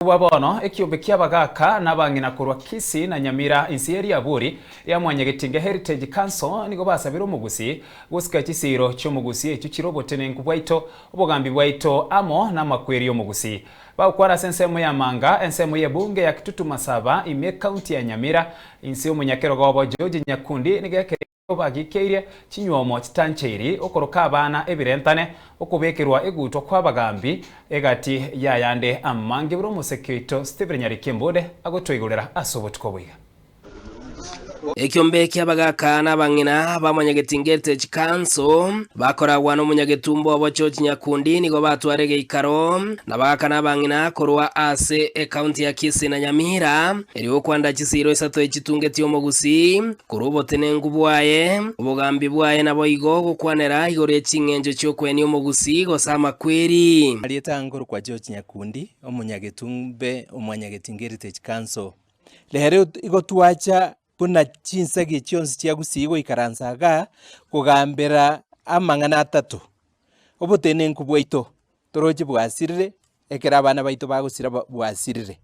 Bwa bono, ekiombe ki'abagaaka na abang'ina korwa Kisii na Nyamira inse ye riaburi ria Mwanyagetinge Heritage Council nigo basabire omogusii gosika chisiiro chi'omogusii echio chire obotenenku bwaito, obogambi bwaito amo namakweri y'omogusii. Bagokwana ase ensemo ya Manga, ensemo y'ebunge ya Kitutu Masaba ime ekaunti ya Nyamira inse y'omonyakerogo obo George Nyakundi nigo ekere Bagikeirie chinywomo chitancheiri, okoroka abana ebirentane, okobekerwa egutwa kw'abagambi, egati y'ayande amange buna omoseke oito Stephen Nyariki Embode agotoigorera ase obotuko obo iga. Ekiombe ki'abagaaka na abang'ina ba Mwanyagetinga Heritage Council bakoragwa n'omonyagetumbo obo George Nyakundi nigo batwara egeikaro nabagaaka na abang'ina korwa ase ecounty ya Kisii na Nyamira erio gokwanda chisiiro isato echitungetie omogusii Korwa obotenenku bwaye, obogambi bwaye naboigo gokwanera igoro ye ching'encho chi'okwenia omogusii gose amakweri. Marieta nkorokwa George Nyakundi, omonyagetumbe o Mwanyagetinga Heritage Council. Rero igo twacha buna chinsagi chionsi chia Gusii goikaransa igaa, kogambera amang'ana atato, obotenenku bwaito toroche bwasirire, ekero abana baito bagosira bwasirire.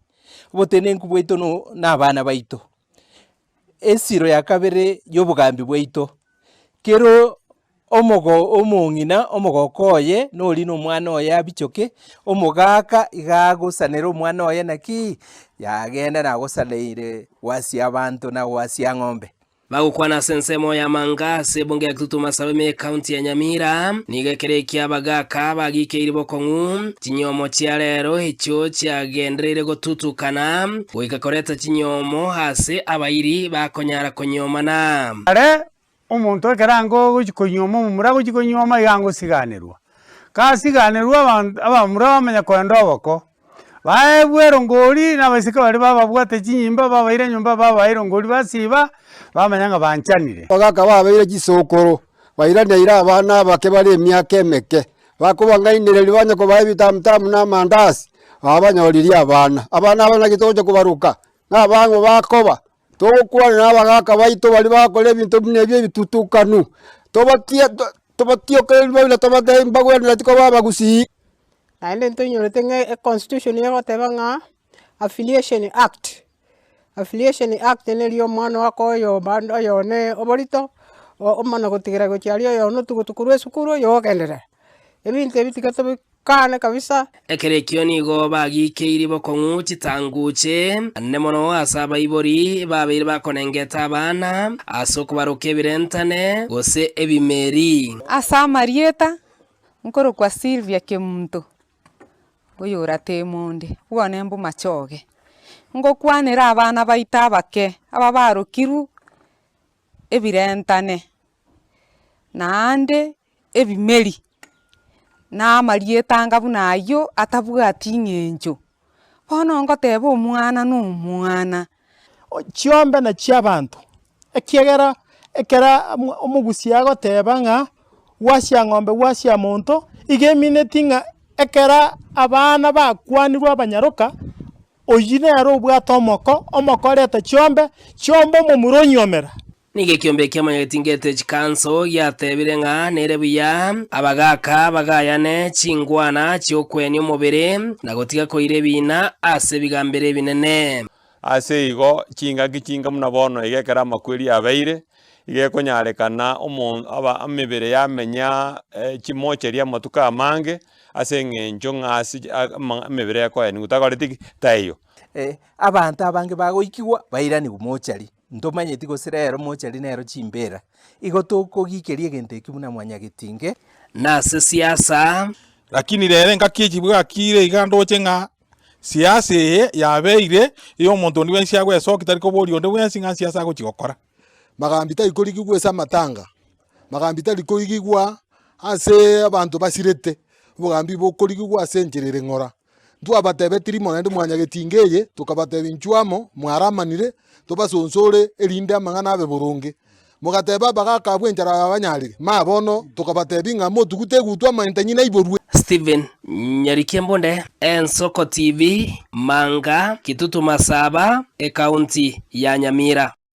Obotenenku bwaito no na abana baito. Esiro ya kabere y'obogambi bwaito, kero omogo omong'ina omogoko oye nori na omwana oye abichoke, omogaka iga agosanera omwana oye naki, yagenda nagosaneire gwasia abanto na gwasia ng'ombe. Bagokwana ase ensemo y'amanga ase ebunge ya Kitutu Masawe ime y'ecounty ya Nyamira, nigo ekero ekia abagaaka bagikeiri bokong'u Chinyiomo chia rero echio chiagendereire gotutukana, goika koreta chinyiomo ase abairi bakonyara konyiomana. Are omonto ekero ange ogochia konyioma omomura agochia konyioma iga ange osiganerwa. Kasiganerwa abanto abamura bamanya koenda oboko, baebwa erongori na abaiseke baria bababwate chinyimba babaira nyomba babaa erongori basiba, bamanya ng'a banchanire. Abagaka babeire chisokoro, bairaneire abana abake bare emiaka emeke, Bakobang'ainereria banye kobaa ebitamutamu na amandasi, babanyoririe abana. Abana aba naki togocha kobaroka? Nabang'o bakoba? Togokwana na abagaka baito baria bagokora ebinto buna ebio ebitutukanu, tobatie tobatiokererie babe tobatebie mbagwenereti koba abagusii. Naende ntoinyorete ng'a econstitution egoteba ng'a Affiliation Act, Affiliation Act neri omwana ogokoa oyo bando oyone oborito, omana gotigera gochia aria oyone otugutu korwa esukuru oyo ogenderera. Ebinto ebi tiga tobikane kabisa. Ekero ekio nigo bagiikeirie bokong'u chitanguche ane mono ase abaibori babeire bakonengeta abana ase okobaroka ebirentane gose ebimeri. Ase amarieta, nkorokwa Sylvia Kemunto. Oyorateme onde, bwane mbomachoge. Ngokwanera abana baito abake, aba barokirwe ebirentane, naende ebimeri, na amarieta anga buna aywo atabwati eng'encho. Bono ngoteba omwana na omwana. Chiombe na chiabanto, ekiagera ekero omogusia agoteba ng'a gwasia ng'ombe gwasia monto, iga emineti ng'a ekero abana bakwanirwe abanyaroka, oyio nere obwate omoko, omoko oreta chiombe, chiombe omomura onyiomera. Nigo ekiombe kiamanyegeti ngete chikanso giatebire ng'a nere buya abagaaka bagayane chingwana chi'okwenia omobere na gotiga koira ebiina ase ebigambero ebinene. Ase igo chingaki chinga buna bono iga ekero amakweri abeire, iga ekonyarekana omo aba emebere yamenya chimocheri amatuko amange, ase eng'encho ng'a ase ama emebere ekoenigwa takoreti ki? Taiyo. Abanto abange bagoikigwa bairanigwe mochari, ntomanyeti gose rero mochari nero chimbera, igo tokogikeria egento ekio buna mwanyagetinge. Nase siasa. Lakini rero engaki echi bwakire iga ndoche ng'a Siasa eye yabeire ey'omonto onde bwensi agwesokia tari koboria onde bwensi ng'a siasa agochia gokora. Magambi tari korigigwa ase amatanga, magambi tari korigigwa ase abanto basirete, obogambi bokorigigwa ase enchera ere ng'ora. Ntwabatebetie rimo naende mwanyagetinga eye, tokabatebia inchuo amo, mwaramanire, tobasonsore erinde amang'ana abe boronge. Mogateba abagaaka abwo enchara yabanyarire, ma bono tokabatebia ng'a motugute egutwa amaene nyina aiborwe. Stephen Nyarikembunde, Ensoko TV, Manga, Kitutu Masaba, Ekaunti ya Nyamira.